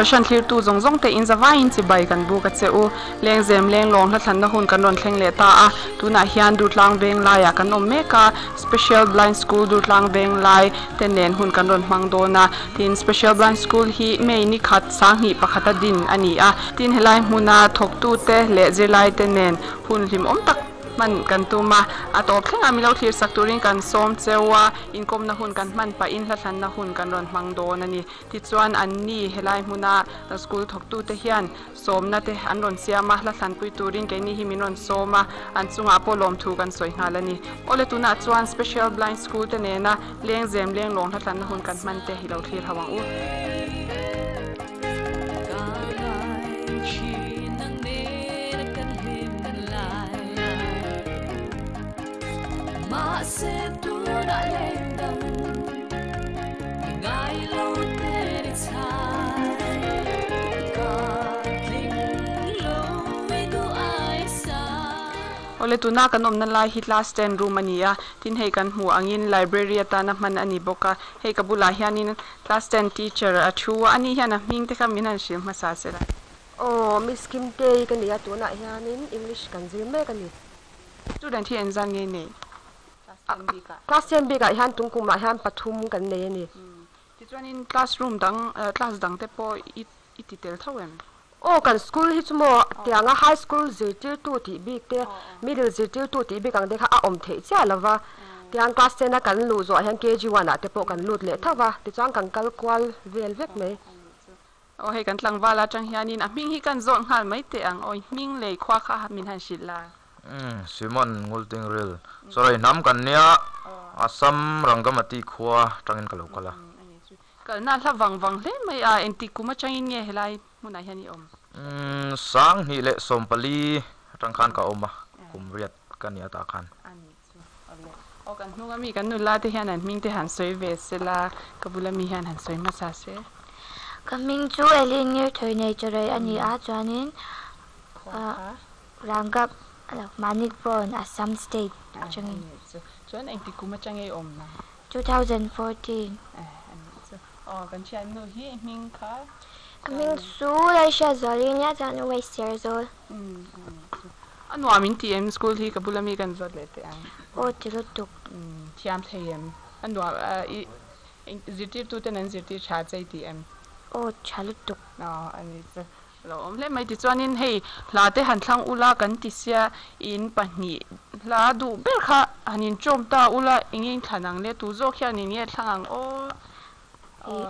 Doordarshan thlirtu zawng zawng te in zavaiin chibai kan buk a che u. Lengzem lenglawng hlathlanna hun kan rawn thleng leh ta a, tunah hian Durtlang veng laiah kan awm mek a, Special Blind School Durtlang veng lai te nen hun kan rawn hmang dawn a, tin Special Blind School hi May ni khat sanghnih pakhata din a ni a, tin helai hmuna thawktute leh zirlaite nen hun hlimawm tak hman kan tum a, a tawp thlengah milo thlir sak turin kan sawm cheu a, inkawmna hun kan hman pahin hlathlanna hun kan rawn hmang dawn a ni. Tichuan anni helai hmuna school thawktute hian sawmna te an rawn siam a, hla thlanpui turin keini hi min rawn sawm a, an chungah pawh lawmthu kan sawi nghal a ni. Awle tunah chuan Special Blind School te nena lengzem lenglawng hla thlanna hun kan hman te hi lo thlir ho ang u. Awle tuna kan awmna lai hi class ten room a ni a, tin hei kan hmuh angin library atana hman a ni bawk a, hei ka bulah hianin class ten teacher a thu a, ani hian a hming te kha min han hrilh hmasa se la. Aw Miss Kimtei ka ni a, tunah hianin English kan zir mek a ni. Student hi engzat nge nei? Class ten bikah. Class ten bikah hian tung kumah hian pathum kan nei a ni. Tichuanin classroom dang, class dang te pawh i i ti tel tho em? Aw kan school hi chu maw tianga high school zirtirtu tih bik te, middle zirtirtu tih bik ang te kha a awm theih chiah lo va. Tiang class ten a kan luh zawh hian KG one ah te pawh kan lut leh tho va, tichuan kan kal kual vel vek mai. Aw hei kan tlangval atang hianin a hming hi kan zawt nghal mai teh ang aw, hming lei khua kha min han hrilh la. Simon Ngultingril, Chawrei hnam kan nia, Assam Rangamati khua atangin ka lo kal a. Kalna hla vang vang hle mai a, engtik kum atangin nge helai hmunah hian i awm? 2014 atang khan ka awm a, kum riat ka nia tah khan. Aw kan hnung ami kan nula te hian an hming te han sawi ve sela, ka bula mi hian han sawi hmasa se. Ka hming chu Ellie Ngirthawih nei chawrei a ni a, chuanin Rangap Manikpur Assam State atangin. Chuan engti kum atang ei awm na? 2014. Aw kan thiannu hi hming kha. Ka hming chu Laisha Zuali nia chuan Uwais Serzawl. A nuam in ti em school hi ka bula mi kan zawt leh teh ang. Aw ti lutuk. Thiam thei em? A nuam i zirtirtu ten an zirtir tha che i ti em? Aw tha lutuk. Aw a ni chu. Lo awm hle mai tichuanin hei hla te han thlang ula kan ti sia in pahnih hla duh ber kha han inṭawm ta ula eng eng thlan ang le tu zawk hian eng nge thlang ang aw aw.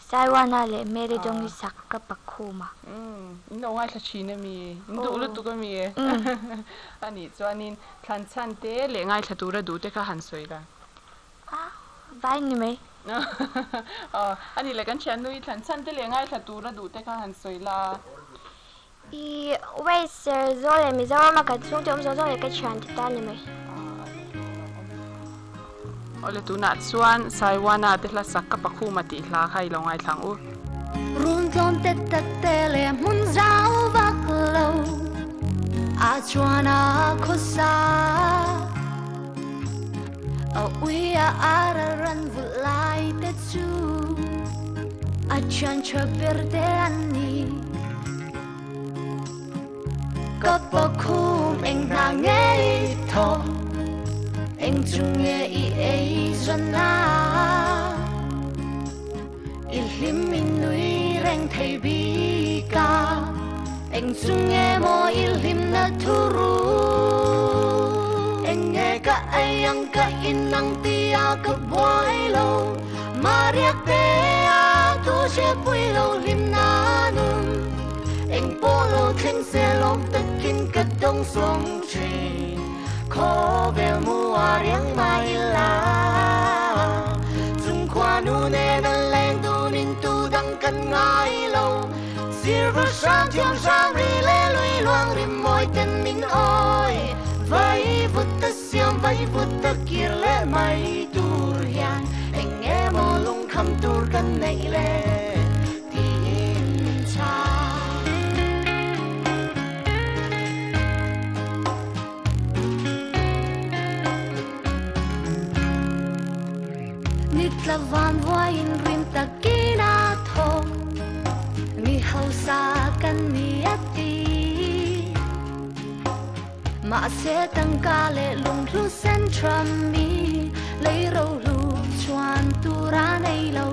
Saiwana leh Mary Dawngi sak ka pakhum a. Umm in lo ngaithla thin a mi in duh lutuk a mi a nih chuanin thlan chhan te leh ngaithla tura duh te kha han sawi la. A vai ni mai. Aw, a nih leh kan thiannu hi thlan chhan te leh ngaithla tura duh te kha han sawi la. I wait Serzawl leh Mizoram a kan chhungte awm zawng zawng leh ka thiante ta ni mai. Awle tunah chuan Saiwana te hla sak ka pakhuma tih hla kha i lo ngaithla ang u. Run tlawm te tak te leh hmun zau vak lo a chuan a khawsa. A ui a ar a ran vulh lai te chu a thian tha ber te an ni. Ka pakhum eng hna nge i thawh, eng chu nge i ei zawn a? I hlim i nui reng thei bik a, eng chu nge maw i hlimna thu ru? Eng nge ka ei ang ka in ang tia ka buai lo, Mariak te a thu hriatpui lo hlimna nun. Eng pawh lo thleng se lawm takin ka dawng sawng thin, khawvel mu a riang mai ila. Chung khua nu nen a leng dun in tu dang kan ngai lo, sirva hram thiam hram ri le lui luang rim mawi ten min awi. Vai vut ta siam vai vut ta kir leh mai tur hian eng nge maw lungkham tur kan neih le. hausa kan ni a ti. Mahse tangka leh lunghlu sen tha mi lei rohlu chuan tur a nei lo.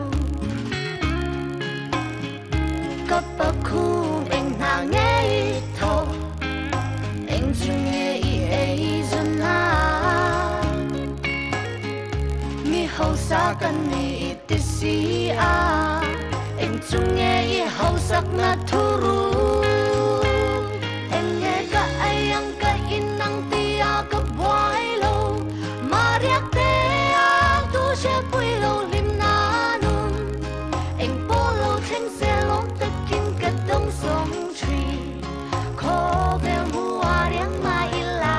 Ka pakhum eng hna nge i thawk, eng chu nge i ei zawn a. Mi hausa kan ni i ti si a, eng chu nge i hausak na thuruk. Eng nge ka ei ang ka in ang tia ka buai lo, Mariak te a tu hriat pui lo hlim na nun. Eng pawh lo thleng se lawm takin ka dawng sawng thin, khawvel hmu a riang mai ila.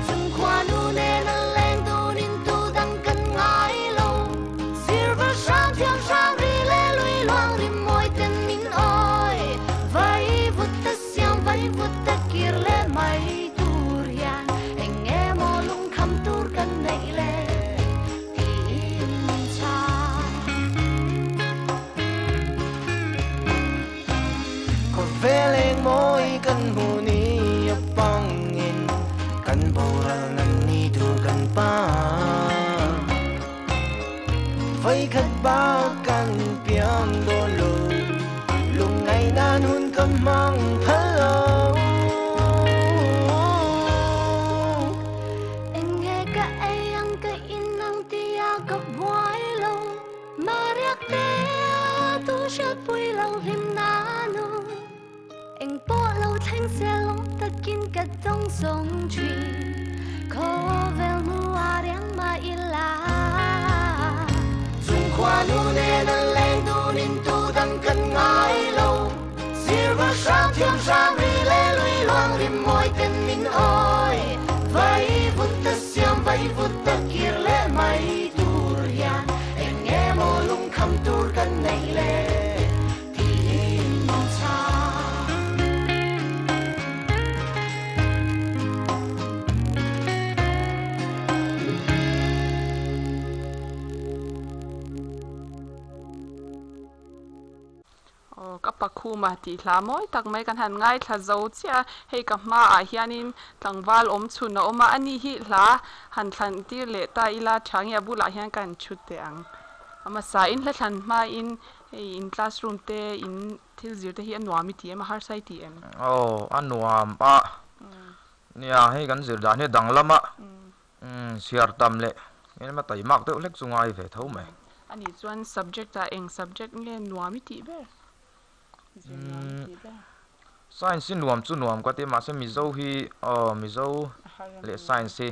Chung khua nu nen a leng dunin tu dang kan ngai lo, Silver hrang thiam hrang ri leh lui luang ri mawi ten min awi. Vai vut ta siam vai vut ta kir leh mai tur hian eng nge maw lungkham tur kan neih le tiin min chhan. Khawvel eng mawi kan hmu ni a pangin kan boral nan ni tur kan pa. Vai khat ba kan piang dawn lo, lungngai nan hun ka mang phal lo. Eng nge ka ei ang ka in ang tia ka buai lo, Mariak te a tu hriat pui lo hlim na nun. Eng pawh lo thleng se lawm takin ka dawng sawng thin, khawvel hmu a riang mai ila. Chung khua nu nen a leng dunin tu dang kan ngai lo, Silver hrang thiam hrang ri leh lui luang ri mawi ten min awi. Vai vut ta siam vai vut ta kir leh mai tur hian eng nge maw lungkham tur kan nei le tiin min chhan. Aw ka pakhuma tih hla mawi tak mai kan han ngaithla zo chiah a, hei ka hmaah hianin tlangval awm chhun a awm a, ani hi hla han thlan tir leh ta ila tha nge a bulah hian ka han chhut teh ang. A hmasa in hla thlan hmain hei in classroom te in thil zir te hi a nuam i ti em a harsa i ti em? Aw a nuam a, nia hei kan zir dan hi a danglam a, chhiar tam leh engemaw taimak deuh hlek chu ngai ve tho mai. Anih chuan subject ah eng subject nge nuam i tih ber? Zir nuam i tih ber? Science hi nuam chu nuam ka ti mahse Mizo hi aw Mizo leh science hi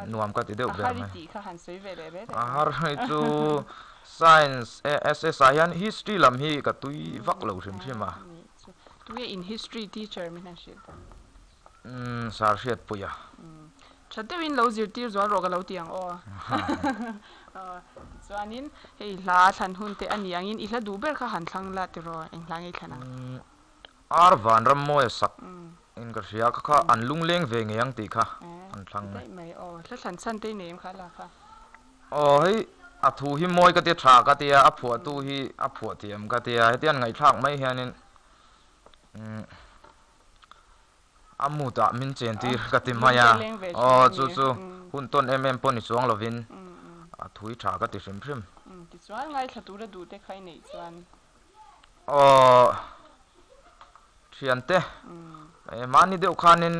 nuam ka ti deuh ber mai. A har i tih kha han sawi ve leh reh reh. A har hi chu science SSI hian history lam hi ka tui vak lo hrim hrim a. Tunge in history teacher min han hrilh ta? Umm sar hriat pui a. Tha deuhin lo zirtir zual rawh ka lo ti ang aw. Tichuanin hei hla thlan hun te a ni angin i hla duh ber kha han thlang la tiraw eng hla ngei thlan ang. Ar vanram mawi a sak in ka hria kha kha an lungleng ve ngei ang tih kha an thlang mai. Mai aw hla thlan chhan te i nei em kha la kha. Aw hei a thu hi mawi ka tia tha ka tia a phuahtu hi a phuah thiam ka tia hetiang ngaihthlak mai hianin umm. A mutah min chentir ka ti mai a, aw chu chu hun tawn em em pawh ni chuang lovin a thui tha ka ti hrim hrim. Tichuan ngaithla tura duh te kha i neih chuan. Aw thiante mahni deuh khanin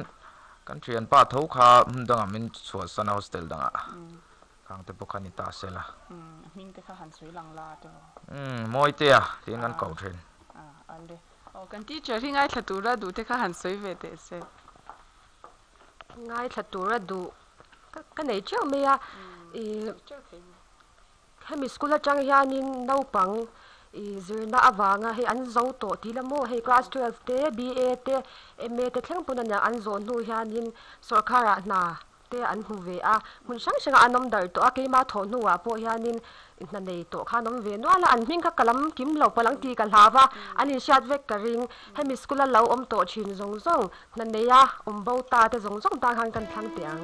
kan thianpa tho kha hmun dangah min chhuahsan a hostel dangah khang te pawh kha ni ta se la. A hming te kha han sawi lang la tiraw. Mawitea tiin kan koh thin. Aw kan teacher hi ngaithla tura duh te kha han sawi ve teh se. Ngaithla tura duh ka nei teuh mai a, ih hemi school atang hianin naupang ih zirna avanga hei an zo tawh tih la maw hei class 12 te BA te MA te thleng pawn ania an zawh hnu hianin sawrkharah hna te an hmu ve a, hmun hrang hrangah an awm darh tawh a, keimah thawh hnuah pawh hianin hna nei tawh kha an awm ve nual a, an hming kha ka lam kim lo palang tih ka hlau a, an inhriat vek ka ring, hemi school a lo awm tawh thin zawng zawng hna neia awm bo ta te zawng zawng tan khan kan thlang teh ang.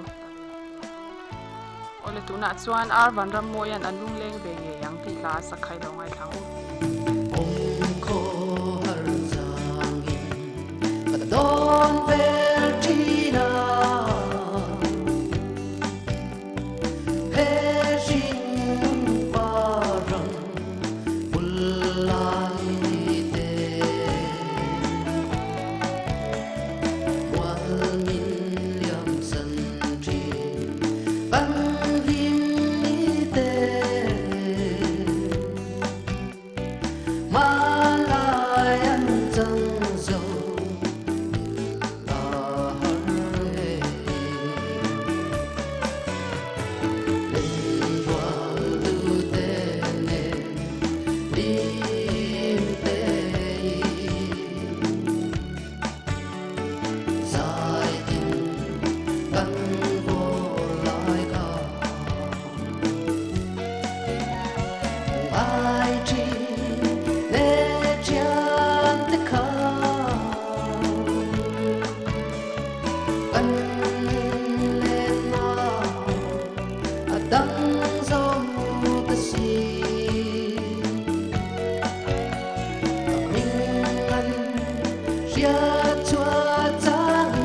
Awle tunah chuan Ar Vanrammawia'n an lungleng ve ngei ang tih hla a sak kha i lo ngaithla ang u. Dawn vel thin a He hring parang bul lai ni te Mual min liam san thin kan hlim ni te Hmanlai an chang zo la har e Lên rual tu te nen lim te Zai tin kan bawr lai kha Ai thin le thian te kha Kan lên na a dang zo ta si Minh an ria chua chang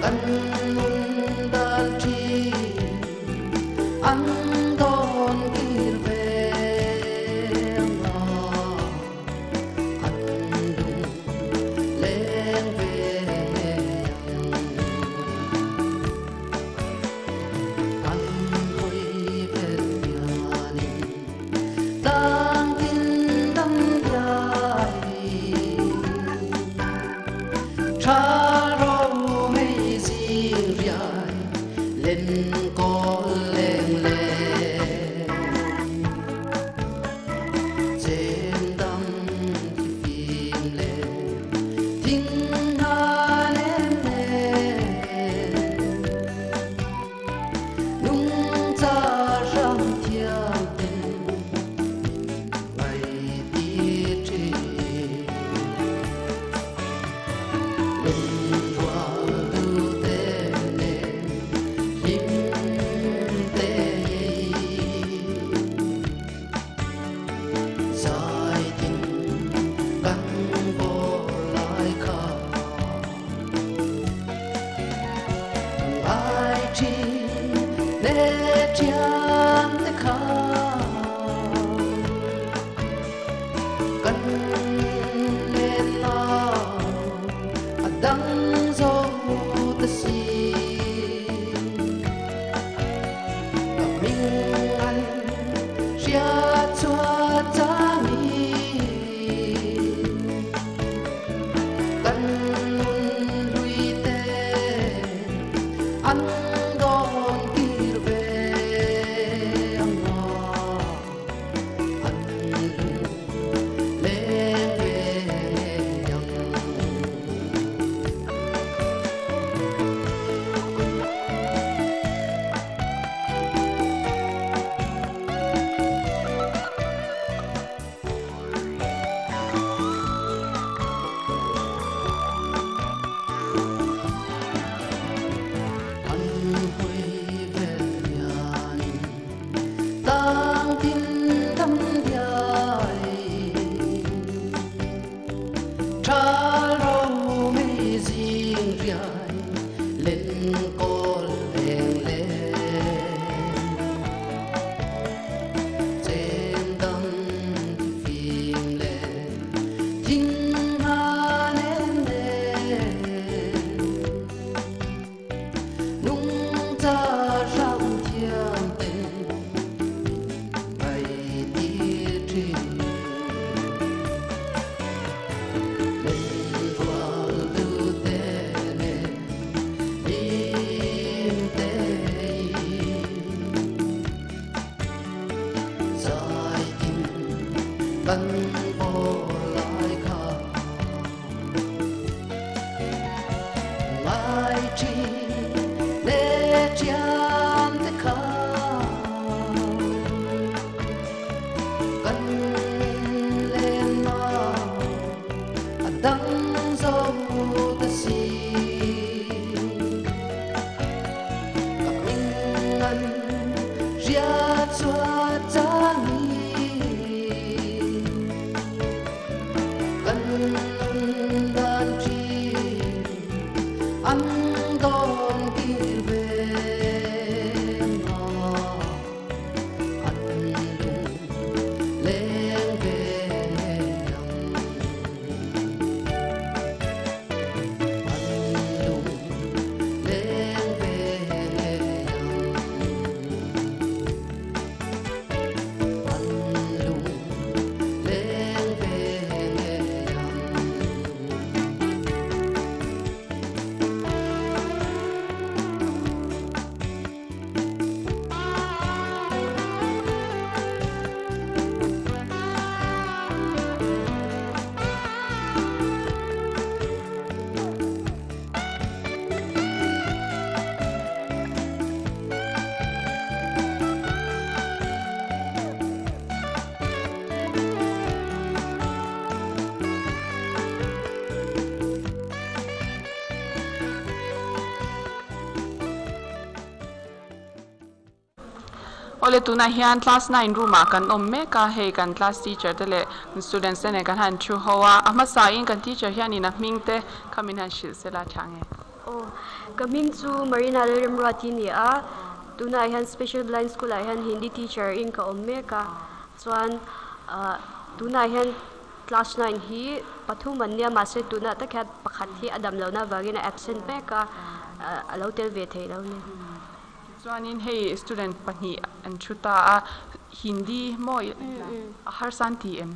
Kan nun dan thin an don kir ve nga An lung leng ve ang An hoi vel pianin tang tin dam dai Cha ro mei zing riai lên col leng leng Trên đăng thì phim lên thinh nga nem nem Nung cha ram thiam ten ngày ti tri Lên rual tu te nen lim te Zai tin kan bawr lai kha Ai thin le thian te kha Kan lên na a dang zo ta si Ka ming an ria chua chang Kan nun lui te an don kir ve ang nga An lung leng ve ang. An hoi vel pianin tang tin dam diai Cha ro mei zing riai lên col leng leng Trên đăng thì phim lên thinh nga nem nem Nung cha ram thiam ten ngày ti thin Lên rual tu te nen lim te Zai tin kan bawr lai kha Ngai thin le thian te kha Kan lên na a dang zo ta si Ka ming an ria chua chang. An dawn kir ve nga An lung leng ve ngei ang An lung leng ve ngei ang An lung leng ve ngei ang. Awle tunah hian class nine room ah kan awm mek a, hei kan class teacher te leh students te nen kan han thu ho a, a hmasa in kan teacher hianin a hming te kha min han hrilh sela tha nge. Aw, ka hming chu Marina Lalremruati a ni a, tunah hian Special Blind School ah hian Hindi teacher in ka awm mek a, chuan ah tunah hian class nine hi pathum an nia mahse tunah tak hian pakhat hi a dam lohna avangin a absent mek a, a lo tel ve thei lo a ni. Tichuanin hei student pahnih an thu ta a, Hindi maw a harsa an ti em?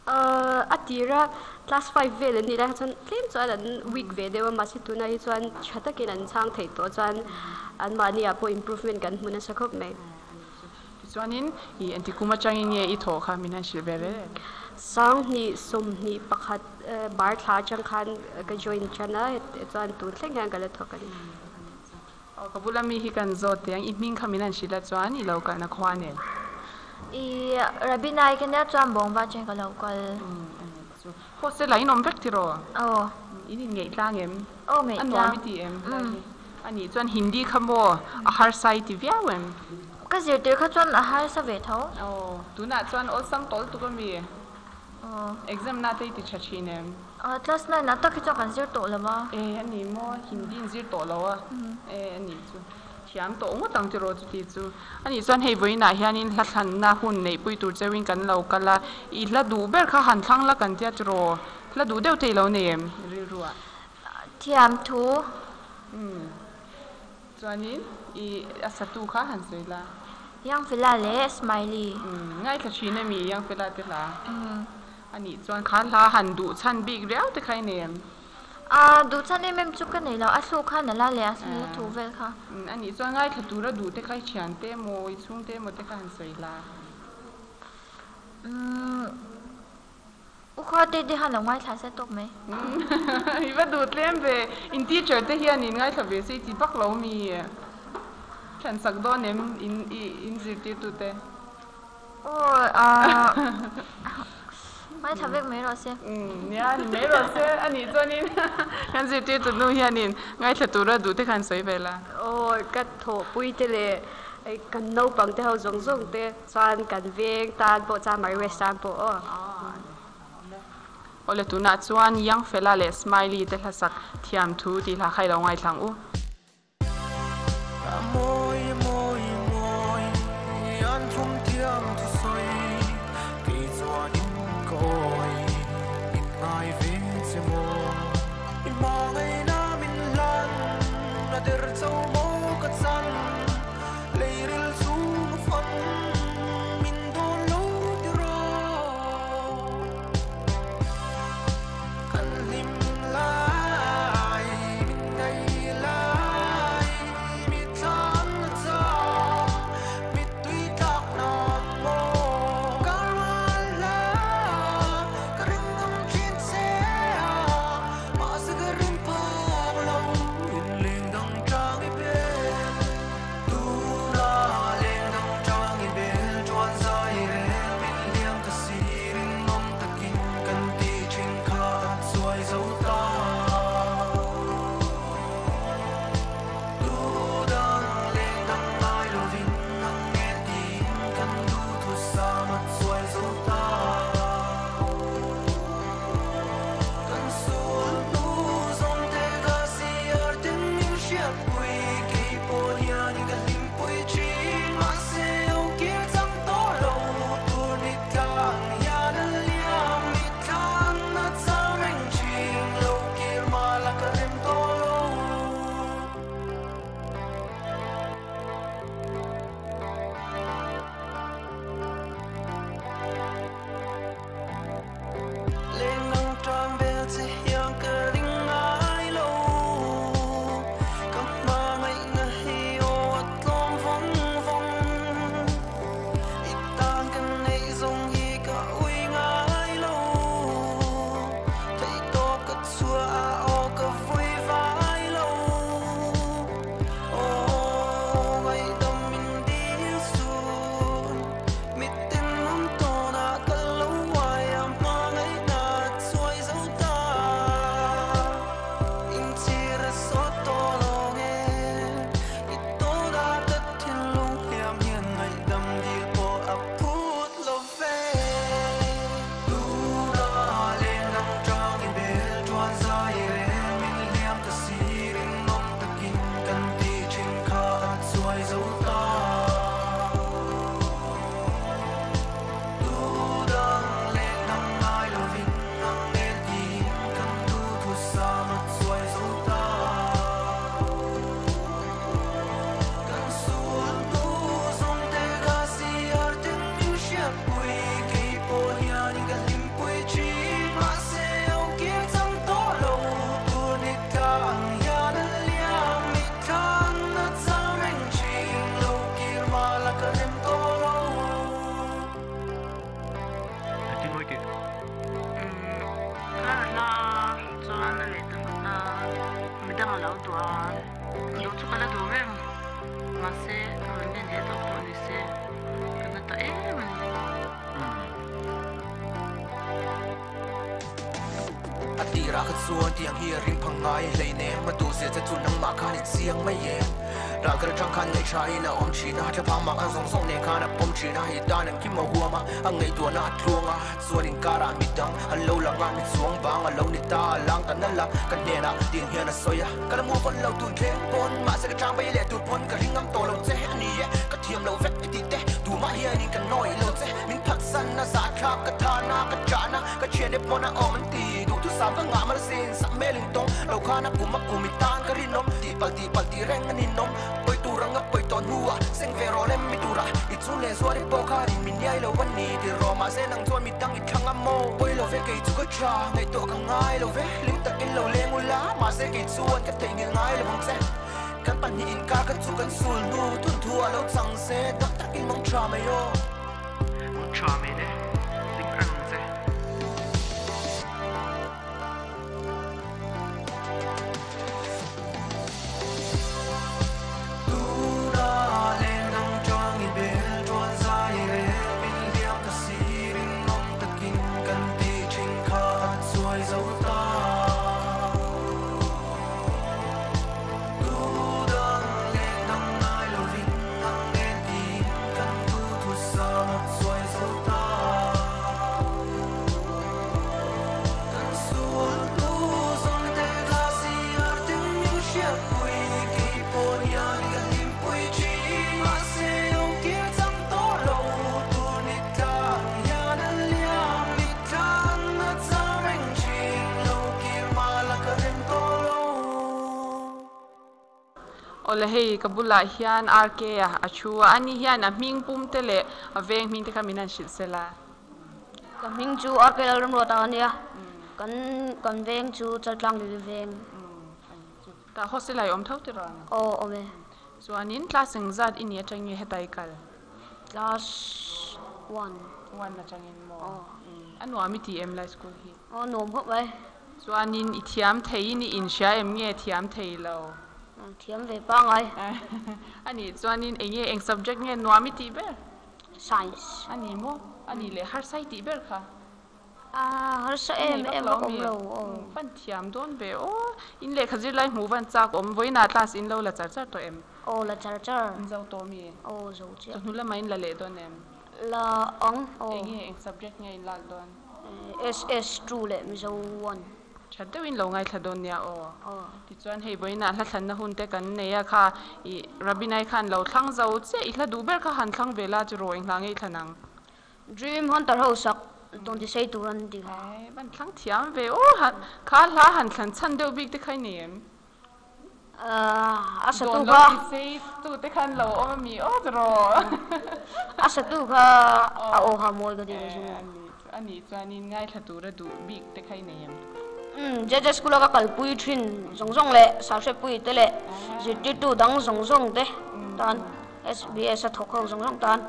A tira class five vel an nih lai kha chuan tlem chuan an weak ve deuh a, mahse tunah hi chuan tha takin an chhang theih tawh chuan anmahni ah pawh improvement kan hmu nasa khawp mai. Tichuanin i engti kum atangin nge i thawh kha min han hrilh ve rel em? Sanghnih sawmhnih pakhat bar thla atang khan ka join tan a, chuan tun thleng hian ka la thawk a ni. Aw ka bula mi hi kan zawt teh ang, i hming kha min han hrilh a chuan i lo kalna khua nen. I Rabinai ka nia chuan bawngva chen ka lo kal. Umm a ni chu. Hostel ah in awm vek tiraw? Aw. In in ngeih tlang em? Aw ngeih tlang. A nuam i ti em? Umm. A nih chuan Hindi kha maw a harsa i ti viau em? Ka zirtir kha chuan a harsa ve tho. Aw tunah chuan awlsam tawl tuk a mi? Exam na te i ti tha thin em? Class nine ah tak hi chuan kan zir tawh lo a. E a ni maw? Hindi in zir tawh lo a. E a nih chu. Thiam tawh ngawt ang tiraw chuti chu. A nih chuan hei vawiinah hianin hla thlanna hun neihpui tur cheuhin kan lo kal a. I hla duh ber kha han thlang la kan tia tiraw? Hla duh deuh te i lo nei em rilru ah? Thiam thu. Umm. Chuanin i a satu kha han sawi la. Youngfella leh Smiley. Umm ngaithla thin ami Youngfella te hla? Umm. A nih chuan kha hla han duh chhan bik riau te kha i nei em? A duh chhan em em chu ka nei lo, a thluk kha nala leh a hla thu vel kha. Umm a nih chuan ngaithla tura duh te kha i thian te emaw i chhung te emaw te kha han sawi la. Umm. U khaw te te khan lo ngaithla se tawk mai. I va duh tlem ve. In teacher te hian in ngaithla ve se i ti vak lo mi thlan sak dawn em in i in zirtir tu te. Aw ah ngaithla vek mai rawh se. Umm nia ni mai rawh se a nih chuanin kan zirtir tu nu hianin ngaithla tura duh te khan sawi ve la. Aw ka thawhpui te leh kan naupang te ho zawng zawng te. Chuan kan veng tan pawh chuan Mari West tan pawh aw. Awle tunah chuan Young Fella leh Smiley te hlasak thiam thu tih hla kha i lo ngaithlang u. A mawi a mawi a mawi an thum thiam thusawi kei chuanin ka awi min ngai ve che maw i hma ngaihna min hlan a der cho maw ka chan. Leiril chhung a fan min dawn lo ti rawh. Kan hlim lai min ngaih lai mi thlan a chak mittui tlak nan maw. Ka rual hla ka ring ngam thin che a mahse ka ring phak lo inleng dang tang i pe. a lo duh a, duh chu ka la duh reng mahse rawn len leh deuh pawh ni se ka na ta em a ni. A tirah kha chuan tiang hi a ring phang ngai hleinem a duh zia che chu nangmah khan i chiang mai em? Ral kal atang khan ngaihṭha in a awm thin a, thlaphang mah khan zawng zawng nen khan a pawm thin a, i tan engkim a huam a, a ngaihtuahna a tluang a, chuan inkarah midang an lo lang a, mi chuang bang a lo ni ta a lang ta nalh a, ka hnenah tiang hian a sawi a, ka la move on lo tur thleng pawn, mahse ka chang bai leh tur pawn ka ring ngam tawh lo che a ni e, ka thiam lo vek i tih te, tumah hianin ka nawi lo che, min phatsan a zahthlak ka thana ka chahna, ka thiante pawn a awm an ti, duhthusam ka ngah mar sin, sak hmelin tawng lo khan a kum a kum i tan ka rinawm, tihpalh tihpalh tih reng a ninawm, pawi tur anga pawi tawh hnuah seng ve rawh lem mi turah i chung leh zuar i pawh kha rin min iai lo a ni ti rawh mahse nang chuan midang i thlang a maw pawi lo ve kei chu ka tha ngaihtuah ka ngai lo ve hlim takin lo leng ula mahse kei chuan ka theihnghilh ngai lo ang che kan pahnih inkar kha chu kan sul hnu thun thu a lo chang se tak takin mang tha mai aw. Mang tha mai le hlim reng ang che. Awle hei ka bulah hian RK a a thu a, ani hian a hming pum te leh a veng hming te kha min han hrilh sela. Ka hming chu RK Lalramruata a nia, kan kan veng chu Chaltlang Lili veng. Tah hostel ah i awm tho tiraw ang? Aw awm e. Chuanin class engzat i nih atang nge heta i kal? Class one. One atangin maw? Aw. A nuam i ti em lai school hi? Aw nuam khawp mai. Chuanin i thiam thei in i inhria em nge thiam thei lo? Thiam ve pangai. A nih chuanin eng nge eng subject nge nuam i tih ber? Science. A ni maw? A nih leh harsa i tih ber kha? A harsa em em a awm lo aw. Van thiam dawn ve aw. In lehkha zirlai hmuh van chak awm. Vawiinah class in lo la char char tawh em? Aw la char char. In zo tawh mi? Aw zo chiah. Chawhnu lamah in la leh dawn em? La ang aw. Eng nge eng subject nge in lak dawn? SS2 leh Mizo 1. That deuhin lo ngaithla dawn nia aw. Tichuan hei vawiinah hla thlanna hun te kan nei a kha i Rabinai khan lo thlang zo chiah i hla duh ber kha han thlang ve la chu rawh eng hla ngei thlan ang. Dream Hunter ho sak dawn ti sei tur an ti kha. Ai van thlang thiam ve aw han kha hla han thlan chhan deuh bik te kha i nei em? A satu Dawn kha. lo ti sei tu te khan lo awm a mi aw chu rawh. A satu kha a aw ha mawi ka ti ka chu. A nih chuanin ngaithla tura duh bik te kha i nei em? Umm JJ School a ka kalpui thin zawng zawng leh Sahriatpui te leh zirtirtu dang zawng zawng te tan SBS a thawk ho zawng zawng tan.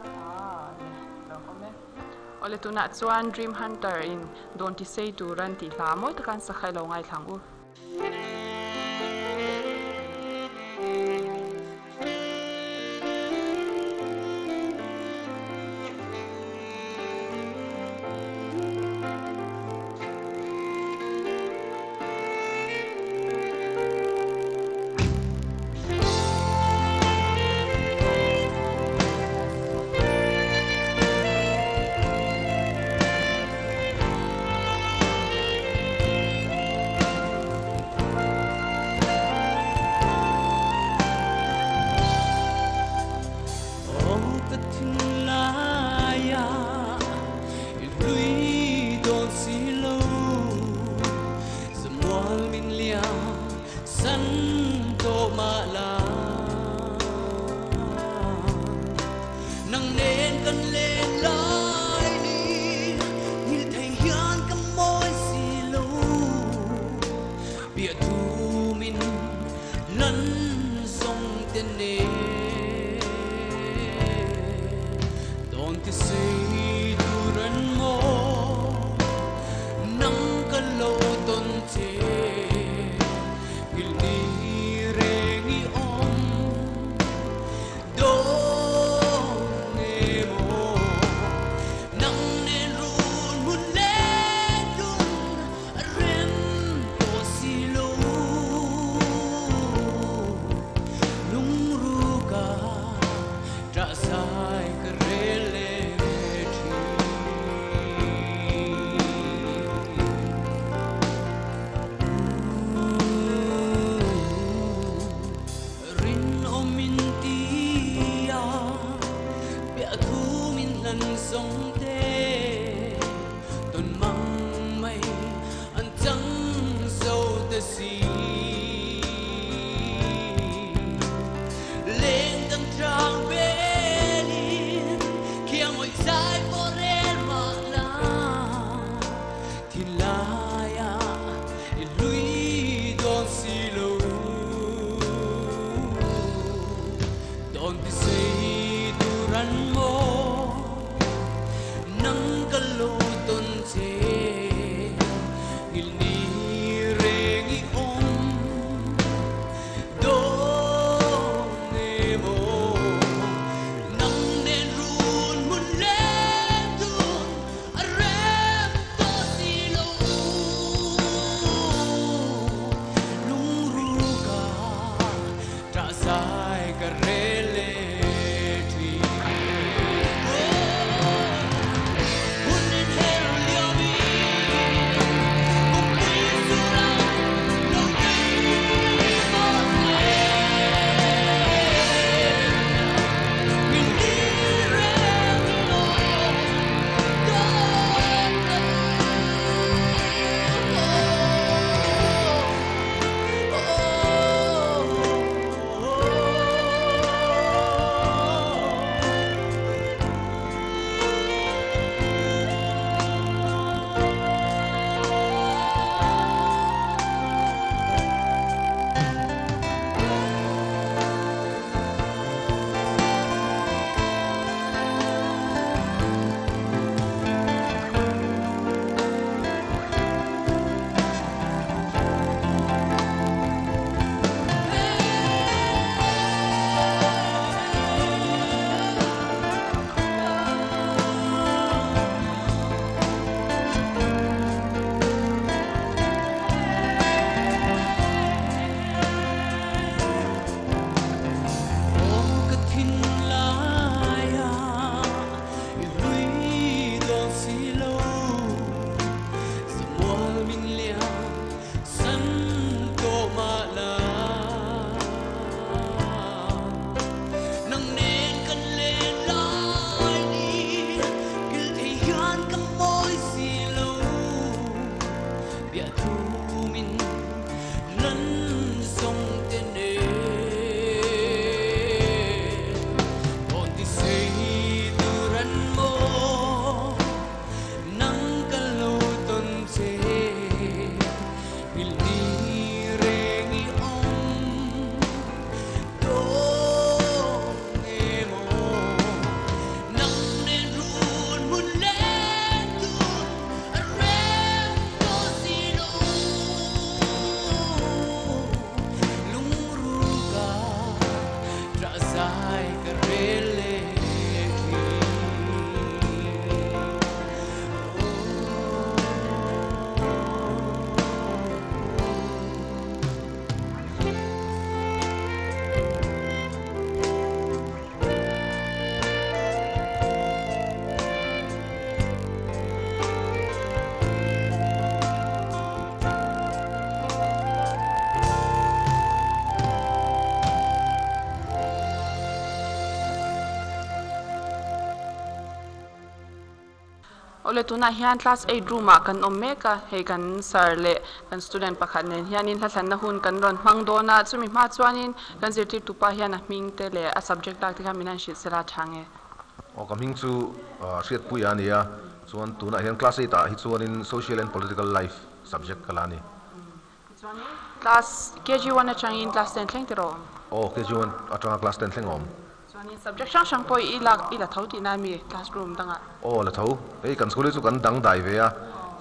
Awle tunah chuan Dream Hunter in dawn ti sei tur an tih hla mawi taka an sakha i lo ngaithla ang u. zai ka rel leh thin. Hun in her liamin kumpui sura lo kei mahse min ni reng lo dawn ta Aw ka thinlai ah i hlui dawn si lo, Samual min liam san tawh mah la. Nang nen kan len lai ni kil thei hian ka mawi si lo, Biahthu min hlan zawng te nen tawn ti sei tur an maw, nang ka lo tawn che nghilh ni reng i awm dawn emaw, nang nen run hmun leng tur a rem tawh si lo, lungruka ṭah zai ka rel leh thin. Awle tunah hian class eight room ah kan awm mek a, hei kan sir leh kan student pakhat nen hianin hla thlanna hun kan rawn hmang dawn a, chumi hma chuanin kan zirtirtu pa hian a hming te leh a subject lak te kha min han hrilh sela tha nge. Aw ka hming chu Hriatpui a ni a, chuan tunah hian class eight ah hi chuanin social and political life subject ka la a ni. Tichuanin class KG one atangin class ten thleng tiraw awm? Aw KG one atanga class ten thleng a awm. Chuanin subject hrang hrang pawh i lak i la tho tihna a mi classroom dangah? Aw la tho. Hei kan school hi chu kan dang dai ve a,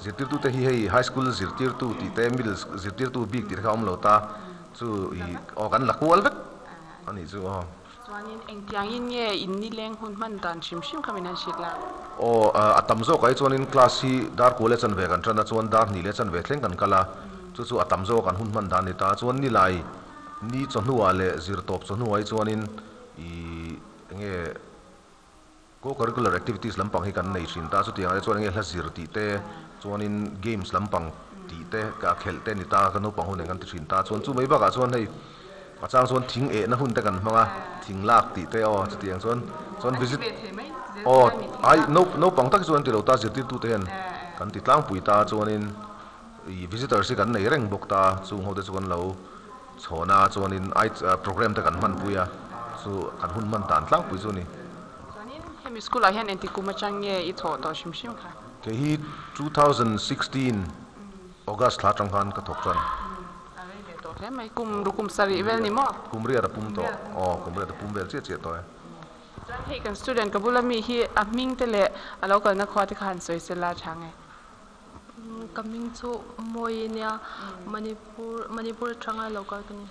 zirtirtute hi hei high school zirtirtu tih te middle zirtirtu bik tih te kha a awm lo ta chu i aw kan la kual vek a nih chu aw. Chuanin engtiangin nge in nileng hun hman dan hrim hrim kha min han hrilh la? Aw a tam zawkah hi chuanin class hi dar kua leh chanve kan tan a chuan dar hnih leh chanve thleng kan kal a, chu chu a tam zawk kan hun hman dan a ni ta. Chuan nilai Ni chawhnuah leh zirtawp chawhnuah hi chuanin i enge co-curricular activities lampang hi kan nei thin ta. Chutiang ah te chuan enge hla zir tih te, chuanin games lampang tih te, ka khelh te a ni ta, ka naupang hun eng kan ti thin ta. Chuan chu mai bakah chuan hei a chang chuan thing ehna hun te kan hmang a, thing lak tih te aw chutiang chuan chuan visit aw ai naupang tak hi chuan an ti lo ta, zirtirtute hian kan ti tlangpui ta chuanin I visitors hi kan nei reng bawk ta, chung ho te chu kan lo chhawn a, chuanin ai program te kan hmanpui a, chu kan hun hman dan tlangpui chu a ni. Chuanin hemi school ah hian engti kum atang nge i thawh tawh hrim hrim kha? Kei hi 2016 August thla atang khan ka thawk tan. A rei ve tawh hle mai, kum rukum sarih vel ni maw? Kum riat a pum tawh, aw kum riat a pum vel chiah chiah tawh e. Chuan hei kan student ka bula mi hi a hming te leh a lo kalna khua te kha han sawi sela tha nge? Ka hming chu Mawi nia, Manipur Manipur atanga lo kal ka ni.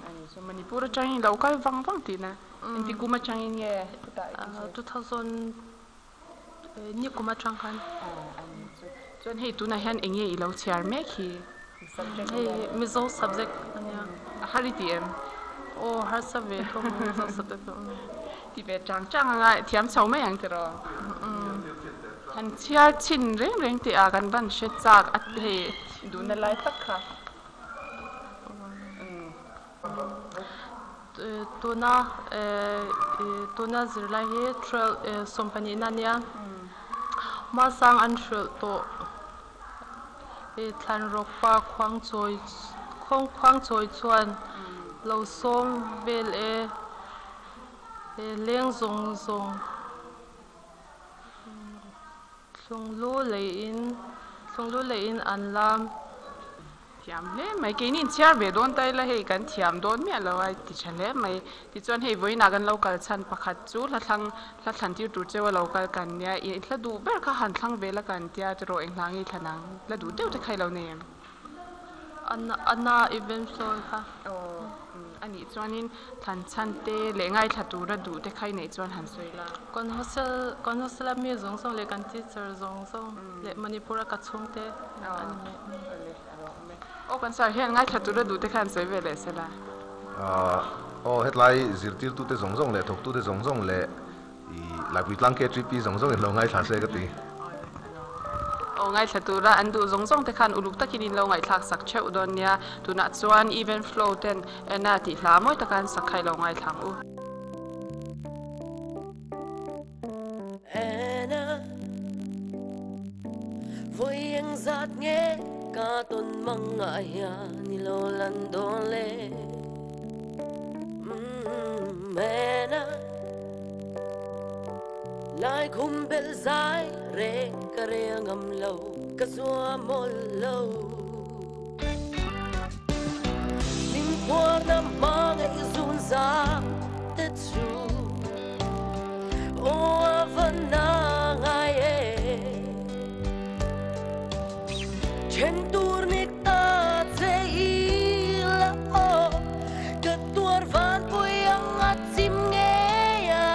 Ani chu Manipur atangin lo kal vang vang tihna. Engti kum atangin nge hetah i ti? 2000 ni kum atang khan. Ani chu. Chuan hei tunah hian eng nge i lo chhiar mek hi? Hei Mizo subject ania. A har i ti em? Aw harsa ve tho Mizo sapte chu. Ti ve chang chang anga thiam chho mai ang tiraw. Han chhiar chhin reng reng tih ah kan van hre chak a hei duhna lai tak kha. Tuna tuna zirlai hi 12 sawmpahnihna ania hmasang an hrilh tawh thlan rawk pa khuang chawi khuang chawi chuan lo sawm vel e leng zawng zawng thlunglu leiin thlunglu leiin an lam. Thiam hle mai. Keini inchhiar ve dawn ta ila hei kan thiam dawn miah lo a ti tha hle mai. Tichuan hei vawiinah kan lo kal chhan pakhat chu hla thlang hla thlan tir tur cheu a lo kal kan nia. I hla duh ber kha han thlang ve la kan tia tiraw eng hla nge i thlan ang? Hla duh deuh te kha i lo nei em? Ana event floor kha. Aw a nih chuanin thlan chhan te leh ngaithla tura duh te kha i neih chuan han sawi la. Kan hostel kan hostel a mi zawng zawng leh kan teacher zawng zawng leh Manipur a ka chhungte a ni mai. Aw kan sir hian ngaithla tura duh te kha han sawi ve leh se la. Aw hetlai zirtirtute zawng zawng leh thawktute zawng zawng leh i Laipui tlang KTP zawng zawng in lo ngaithla se ka ti. Aw ngaithla tura an duh zawng zawng te khan uluk takin in lo ngaihthlak sak theuh dawn nia. Tunah chuan Even Flow ten Anna tih hla mawi taka an sak kha i lo ngaithla ang u. Anna vawi eng zat nge ka tawn mang ngah hian i lo lan dawn le Umm Anna lai khum belh zai reng ka rel ngam lo ka zuam mawlh lo. Min phuarna hma ngaih zun zam te chu aw a va na ngai e. Then tur ni ta che i la aw ka tuar van pui ang a chim ngei a.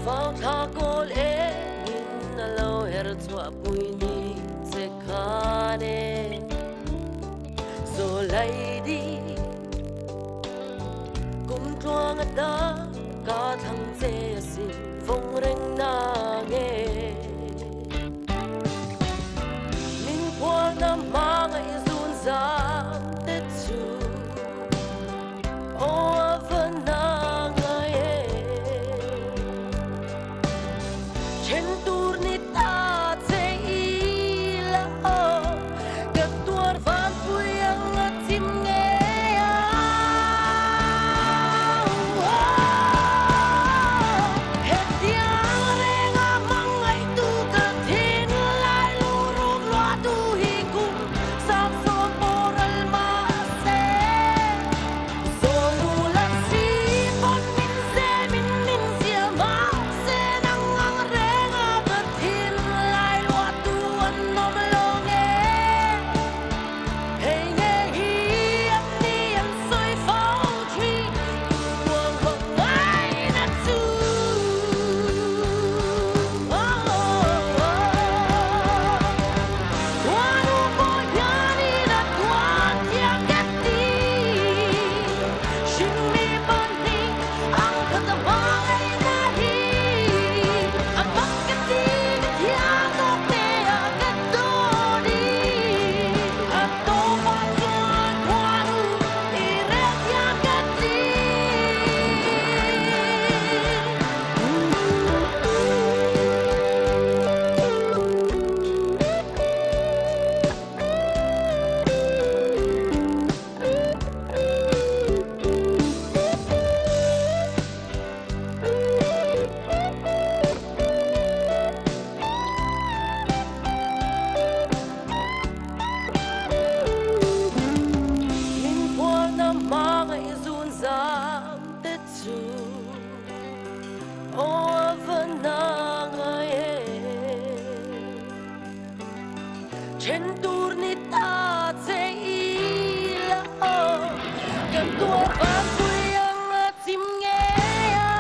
Vau thla kawl engin a lo her chhuah pui ni che khan e. Zawlai di kum tluang a ta ka thlang che asin vawng reng na nge. Min phuarna hma ngaih zun zam te chu. Aw a va na ngai e. Then tur ni ta che i la aw ka tuar van pui ang a chim ngei a. Hetiang renga hmangaihtu ka thin lai lu rum luah tu hi kum sang sawm pawh ral mahse. Min phuarna hma ngaih zun zam te chu aw a va na ngai e. Then tur ni ta che i la aw kan tuar van pui ang a chim ngei a.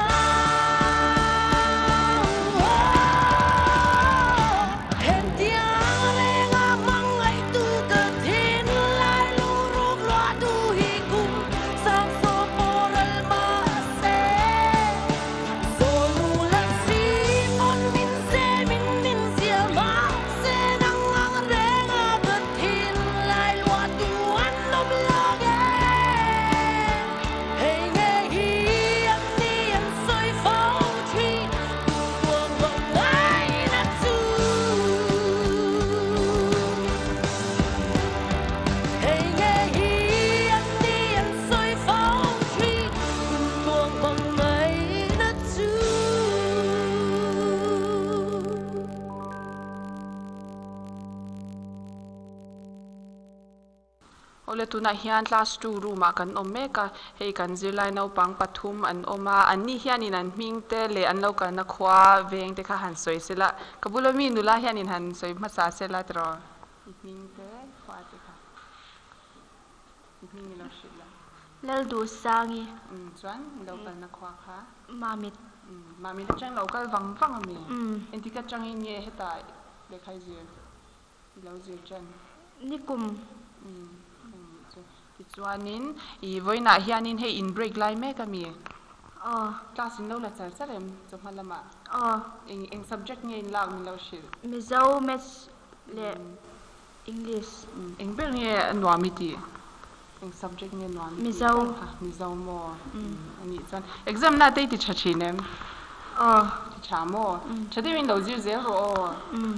Awle tunah hian class two room ah kan awm mek a hei kan zirlai naupang pathum an awm a an ni hianin an hming te leh an lo kalna khua veng te kha han sawi sela ka bula mi nula hianin han sawi hmasa sela tiraw i hming te khua te kha i hming i lo hrilh la. Lalduhsangi. Umm chuan i lo kalna khua kha. Mamit. Umm Mamit atang lo kal vang vang a mi? Engtik atangin nge hetah lehkha i zir? I lo zir ṭan. Nikum. Umm anih chu. Tichuanin i vawiinah hianin hei in break lai mek a mi? Aw. Class in lo la char char em chawhma lamah? Aw. Eng eng subject nge in lak min lo hrilh? Mizo, Maths leh English. Umm eng ber nge a nuam i tih? Eng subject nge nuam i tih? Mizo. Mizo maw? Umm anih chuan exam na te i ti ṭha ṭhin em? Aw. Ti ṭha maw? Ṭha deuhin lo zir zel rawh aw. Umm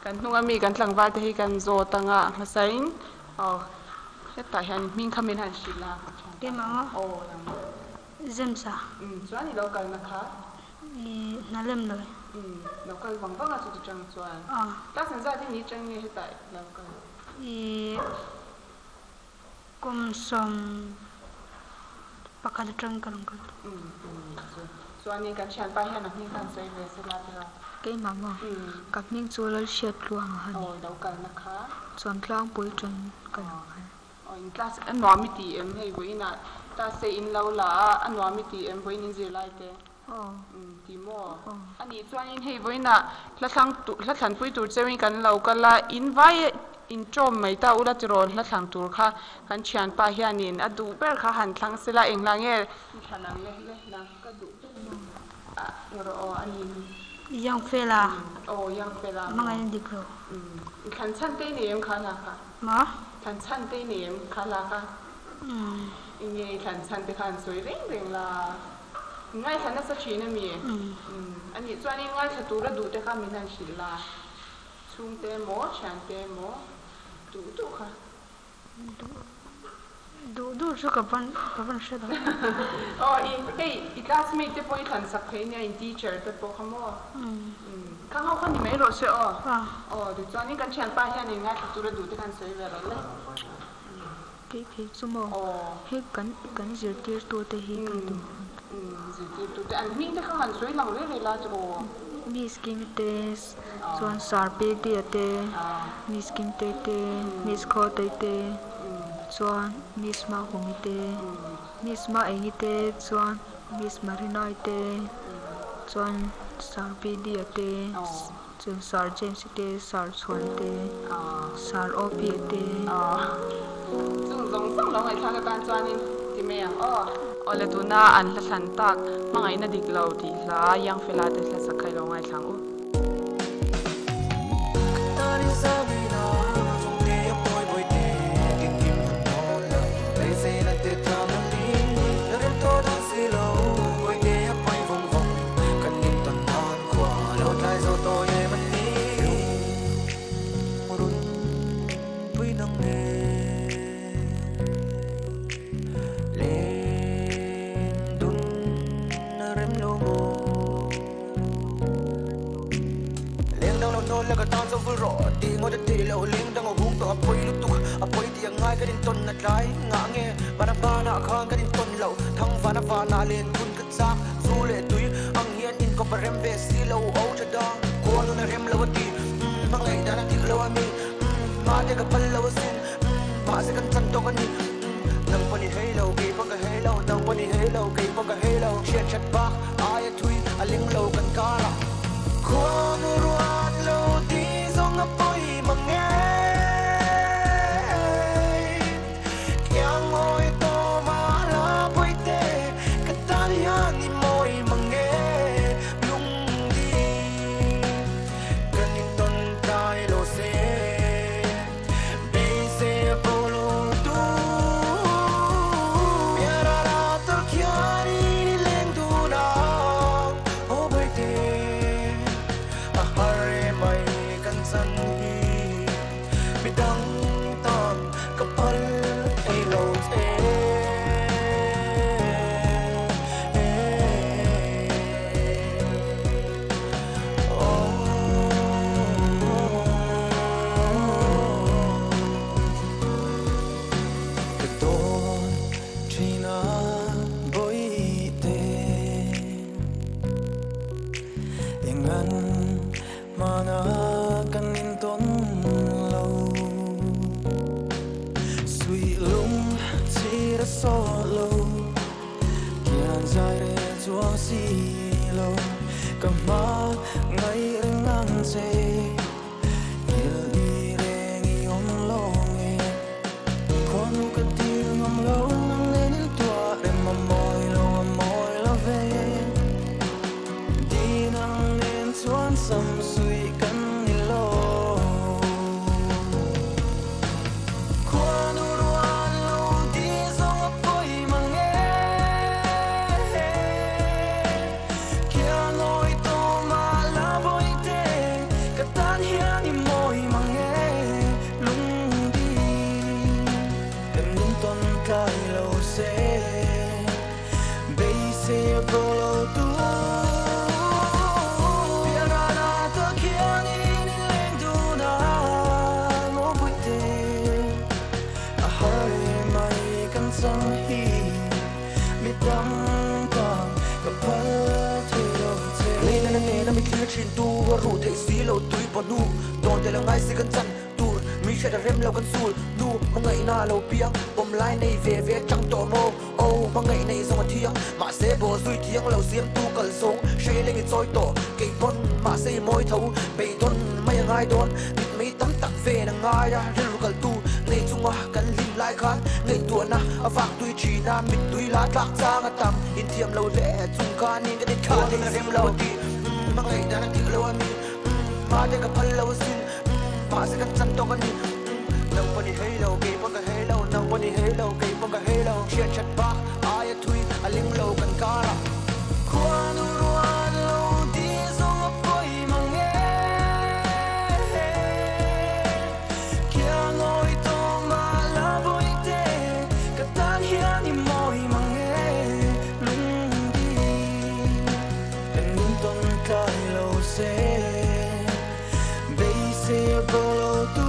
kan hnunga mi kan tlangval te hi kan zawt anga hmasain aw hetah hian hming kha min han hrilh a. Keimah maw? Aw nang. Zemsa. Umm chuan i lo kalna kha? I hna lem lo e. Umm lo kal vang vang a chuti chang chuan. Aw. Class engzat hi ni chang nge hetah i lo kal? I Kum 11 atang ka rawn kal. Chuanin kan thianpa hian a hming khan sawi ve se la tiraw? Keimah maw? Ka hming chu Lalhriat Tluang a han ni. Aw lo kalna kha. Chuan tlangpui ṭan ka lo kal. Aw in class a nuam i ti em hei vawiinah class te in lo la a, a nuam i ti em vawiin in zirlai te? Aw. Ti maw? Anih chuanin hei vawiinah hla thlang hla thlanpui tur cheuin kan lo kal a, in vai in ṭawm mai ta ula tirawn hla thlang tur kha kan thianpa hianin a duh ber kha han thlang sela engla nge thlan ang le le na ka duh ber maw a rawh aw a ni. Young fella. Aw young fella maw. Hmangaih na dik lo. I thlan chhan te i nei em kha hla kha? Maw? Thlan chhan te i nei em kha hla kha? Enge i thlan chhan te kha an sawi reng reng la. Ngaithla nasa thin a mi? Umm. Anih chuanin ngaithla tura duh te kha min han hrilh la. Chhungte emaw, thiante emaw duh duh kha. Duh duh duh chu ka van ka van hre lo. Aw i hei i classmate te pawh i thlan sak thei nia in teacher te pawh kha maw? Umm. Khang ho kha ni mai rawh se aw. Aw tichuanin kan thianpa hianin ngaithla tura duh te kha an sawi ve rawh le. Tih theih chu maw? Hei kan kan zirtirtute hi ka duh. Zirtirtute an hming te kha han sawi lang reng reng la chu aw. Miss Kim te chuan Sir Pektea te, Miss Kim te te, Miss Khawtei te chuan Miss Mahumi te, Miss Maengi te chuan Miss Marinai te chuan Sir Pektea te. Chuan Sir James te, Sir Chhuan te, Sir Opie te. Chung zawng zawng lo ngaihthlak atan chuanin ti mai ang aw. Awle tuna an hla thlan tak hmangaihna dik lo tih hla Young Fella te hla sak kha i lo ngaithlang u. so lo Kian zai re chuang si lo Ka ma ngai reng ang che Il ni reng i om lo nge Kwanu ka til ngam lo nang nen il tua rem ma moi lo ma moi lo ve Di nang nen chuan sam sui kan ni lo Kwanu ruan lo di zong a poi mang e Kia ngồi to mà la voi te Ka tan hian i moi mang e Lung di Em nin ton kai lo se Bei se bo lo tu Pia ra na ta kia ni ni leng du na mo bui te A har mai kan sang hi Mi dang ta ka pal the lo che Lei na na ne na mi thlir thin tu a ru thei si lo tui pa nu Dawn te lo ngai si kan chan tur mi hre da rem lo kan sul nu ma ngai na lo piang pom lai nei ve ve chang to mo o ma ngai nei zong a thiang ma se bo zui thiang lo siam tu kal song she leng i choi to ke pon ma se moi tho be don mai ngai don mit mi tam tak ve na ngai a ril kal tu nei chunga kan lim lai khan nei tu na a vak tui chi na mit tui la tlak chang a tam in thiam lo le chung khan in ka dit kha te rem lo ti ma ngai na ti lo ami ma te ka phal lo sin ma se kan chan to kan ni nang pa ni hei lo ke pa ka hei lo nang pa ni hei lo ke pa ka hei lo chia chat ba ai a thui a ling lo kan kara Kwanu ruan lo di zong a poi mang e Kia ngồi to mà la voi te Ka tan hian i moi mang e Lung di Em nin ton kai lo se Bei se bo lo tu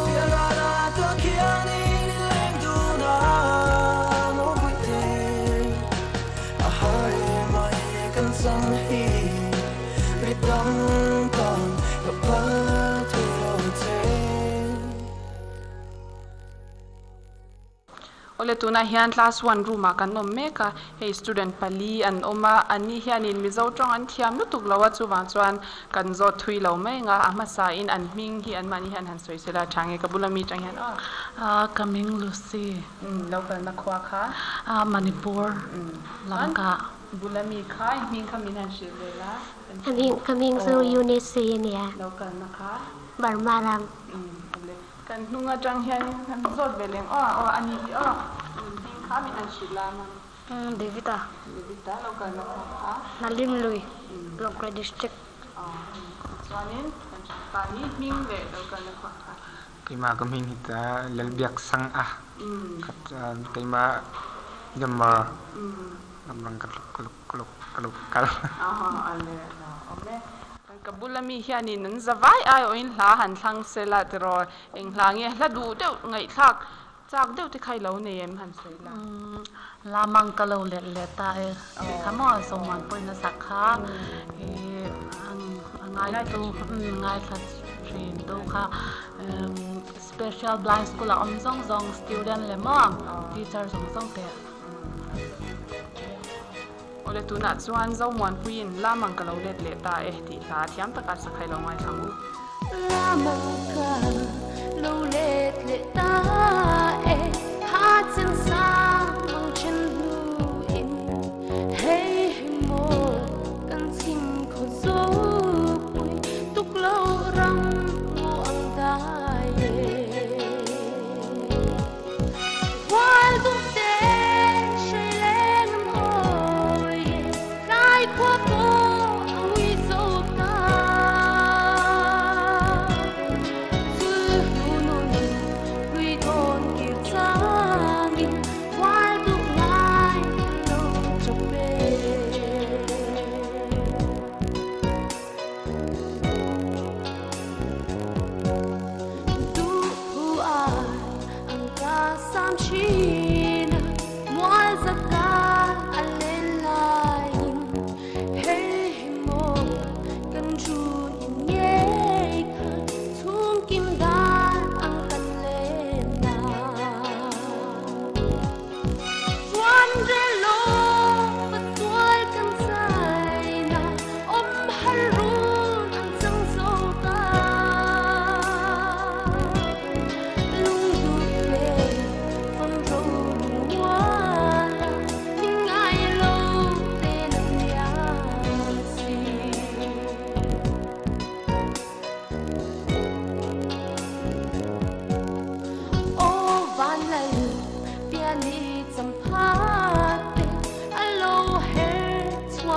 Pia ra na ta kia ni ni leng du na mo bui te A har mai kan sang hi Mi dang tan ka pal the lo che Ole tuna hian class 1 room a kan awm mek a hei student pali an awm a ani hianin mizo tawng an thiam lutuk lo a chuwang chuan kan zawt thui lo mai anga a hmasa in an hming hi an mahni hian han sawi sela tha nge ka bula mi tang hian aw A ka ming Lucy lo kalna khua kha a Manipur lamka bula mi kha i hming kha min han hrilh ve la Ka ming ka ming chu Eunice ania lo kalna kha Burma ram ole kan hnung atang hian han zawt ve leng aw aw ani hi aw hming kha min han hrilh la mang Devita Devita lo kalna khua kha Nalim Lui Lawngtlai district chuanin kan pa hi hming leh lo kalna khua kha Keima ka hming hi ta Lalbiak sang a khat keima Myanmar lamrang ka luk luk luk kal ale awm e ka bula mi hianin an zawai ai awin hla han thlang sela tiraw eng hla nge hla duh deuh ngaihthlak chak deuh te khai lo nei em han sawi la lamang ka lo let let ta e kha maw sawmman pawhin a sak kha i a ngai tu ngai thla thin tu kha special blind school a awm zawng zawng student leh maw teacher zawng zawng te ole tunah chuan Zomuanpuiin lamang ka lo let leh ta e tih hla thiam taka sakhai lo ngai thlang u. Lamang ka lo let leh ta e ha chen sang mang chen hnu in hei hi maw kan chim khaw zo pui tuk lo ram ngaw ang dai e Wild dum te shui leng am oi e lai khua po ang ui zo ta Zul nu nu nu lui don kir chang in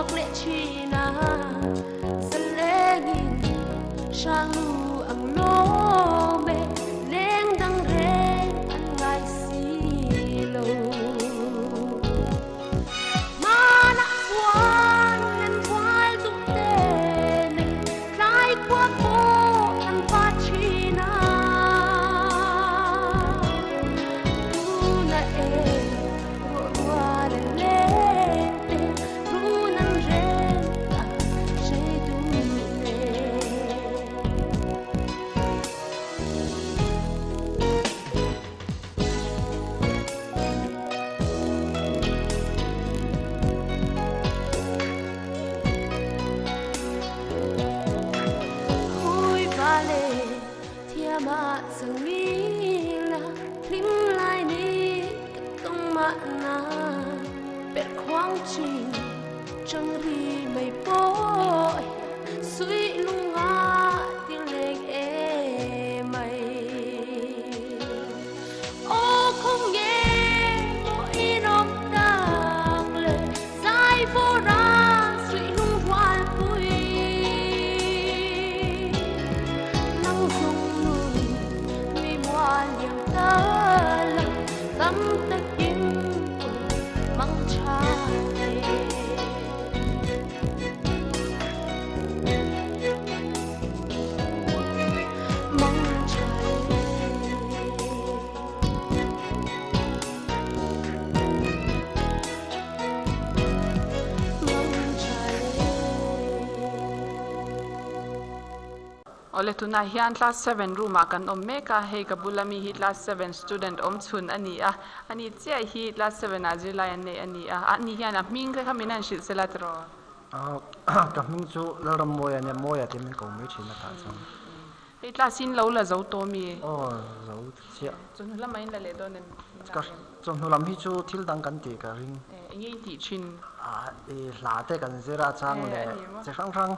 chhuak leh thin a zalengin hrang lu ang lawm e leng dang reng an ngai si lo Hmanah chuan len rual duh te nen tlai khua pawh kan va thin a tunah e ruah rual a leng te run an reng a hrei duh le. Hui va le thiam ah chang ila hlim lai ni ka tawng mahna perh khuang chin chang ri mai pawh hian suih lunga ti leng em mai. Aw không nghe maw in awm tak le zai vawr a suih lung rual pui nang zung nun nui mual liam ta la tam takin mang tha le. Mang tha le. Mang tha le. Awle tunah hian class 7 room ah kan awm mek a, hei ka bula mi hi class 7 student awm chhun a ni a, ani chiah hi class 7 ah zirlai an neih a ni a, ani hian a hming te kha min han hrilh sela tiraw? Ka hming chu Lalrammawi a nia, Mawia tih min ko mai thin a tah chuan. Hei class in lo la zo tawh mi? Aw zo chiah. Chawhnu lamah in la leh dawn em? Ka chawhnu lam hi chu thil dang kan tih ka ring. Enge in tih thin? I hla te kan zir a chang leh chi hrang hrang.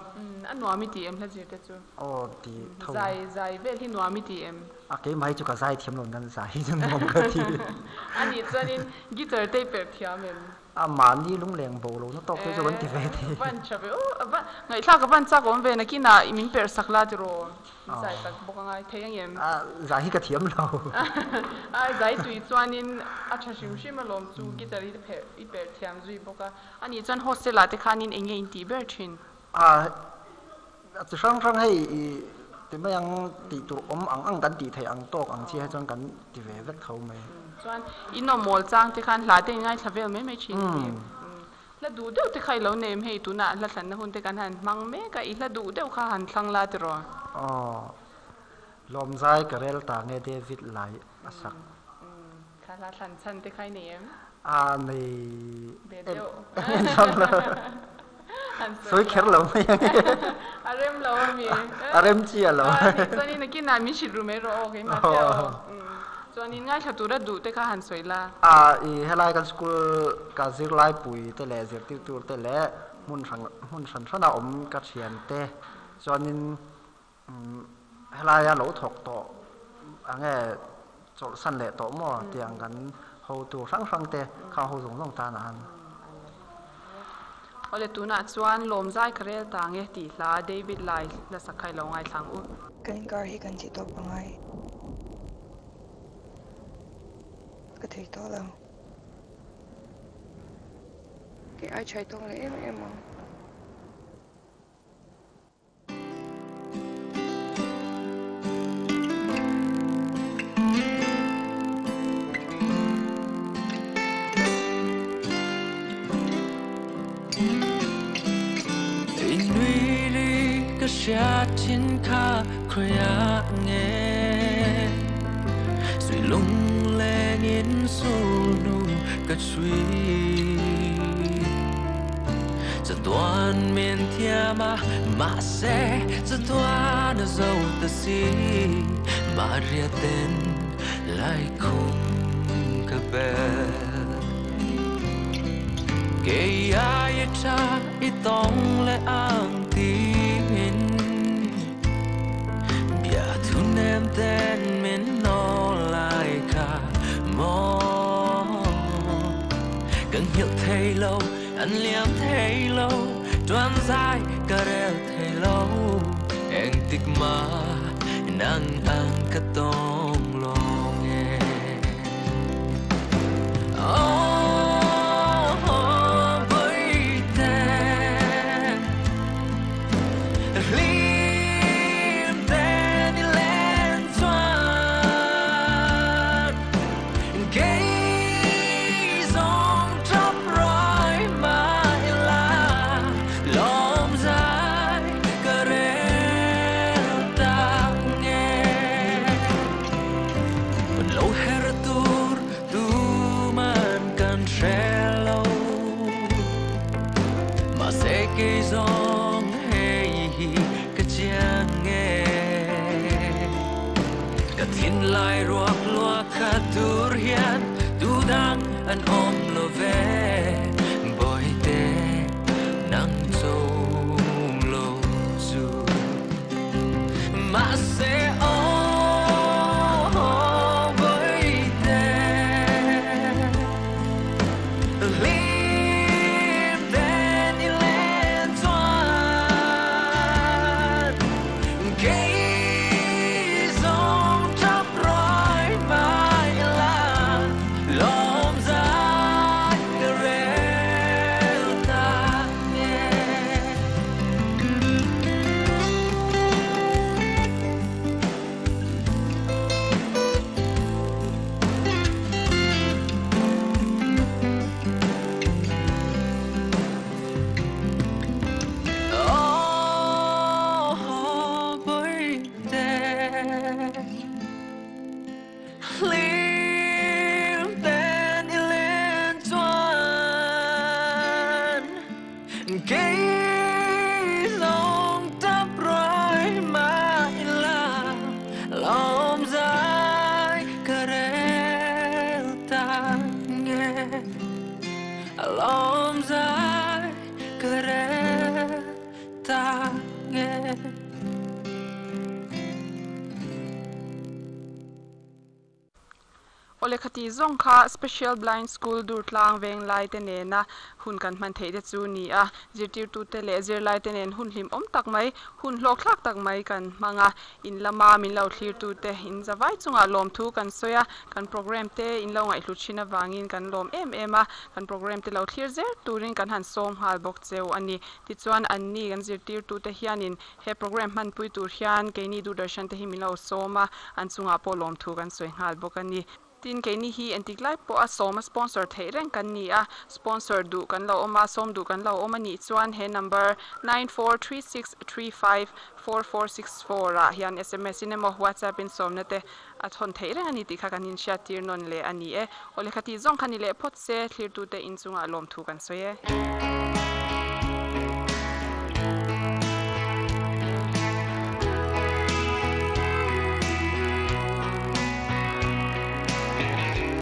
A nuam i tih em hla zir te chu? Aw ti tho. Zai zai vel hi nuam i tih em? A keimah hi chu ka zai thiam lo nan zai hi chu nuam ka ti. A nih chuanin guitar te i perh thiam em? A mahni lungleng bo lo na tawk te chu kan ti ve thei. Van tha ve aw, van ngaihthlak a van chak awm ve nakinah i min perh sak la tiraw? Min zai tak bawk a ngai thei ang em? A zai hi ka thiam lo. A zai tui chuanin a tha hrim hrim alawm chu guitar i pherh i perh thiam zui bawk a. A nih chuan hostel ah te khanin eng nge in tih ber thin? A chi hrang hrang hei i ti mai ang tih tur awm ang ang kan tih theih ang tawk ang chi hi chuan kan ti ve vek tho mai. Chuan in awm mawl chang te khan hla te in ngaithla vel mai mai thin ni. Hla duh deuh te kha i lo nei em hei tunah hla thlanna hun te kan han hmang mek a, i hla duh deuh kha han thlang la tiraw? Aw, Lawmzai ka rel ta nge David lai a sak. Kha hla thlan chhan te kha i nei em? A nei em em chuang lo. Sawi kher lo mai ang e. A rem lo a mi. A rem chi a lo. Chuanin nakinah min hrilh ru mai rawh aw keimah chiah aw. Chuanin ngaithla tura duh te kha han sawi la. A i helai kan school ka zirlai pui te leh zirtirtu te leh hmun hran hmun hran hrana awm ka thian te chuanin Helaia lo thawk tawh ang e, chawlhsan leh tawh maw tiang kan hotu hrang hrang te kha ho zawng zawng tan a han. Awle tunah chuan Lawmzai ka rel ta ang e tih hla David Lai hla sak kha i lo ngaithla ang u. Kan inkar hi kan tih tawp angai. Ka thei tawh lo. Kei ai chhai tawk leh em em ang. Tuan zai ka rel thei lo eng tik ma nang ang ka tong long e Oh, boite Lim te ni len chuan Kei zong trap roi ma ila Lom zai ka rel tak nge Lo her tur tu man kan trelo Ma se kei zong hei hi ka chiang nge Ka thin lai ruak lua kha tur hian tu dang an om lo ve Boy te nang zo lo zu Ma se oh boy te Lim ten i len chuan Kei zong trap roi mai la Lom zai ka rel ta nge Oh, boy, Lim ten i len chuan Kei zong tap roi ma ila Lom zai ka rel ta nge Lom zai ka rel ta nge Ole khati zong kha Special Blind School Durtlang Venglai te nena hun kan hman thei te chu ni a zirtir tu te leh zirlai te nen hun hlim awm tak mai hun hlawk thlak tak mai kan hmang a in lama min lo thlir tu te in zawai chungah lawm thu kan sawi a kan program te in lo ngaihhlu thin avangin kan lawm em em a kan program te lo thlir zel turin kan han sawm nghal bawk cheu a ni tichuan an ni kan zirtir tu te hianin he program hmanpui tur hian keini Doordarshan te hi min lo sawm a an chungah pawh lawm thu kan sawi nghal bawk a ni. Tin keini hi entik lai pawh a sawm a sponsor theih reng kan ni a, sponsor duh kan lo awm a, sawm duh kan lo awm a nih chuan he number 9436354464 ah hian sms in emaw whatsapp in sawmna te a thawn theih reng a ni tih kha kan inhriat tir nawn leh a ni e. Awle kha tih zawng kha ni leh phawt se thlirtute inchungah lawmthu kan sawi e.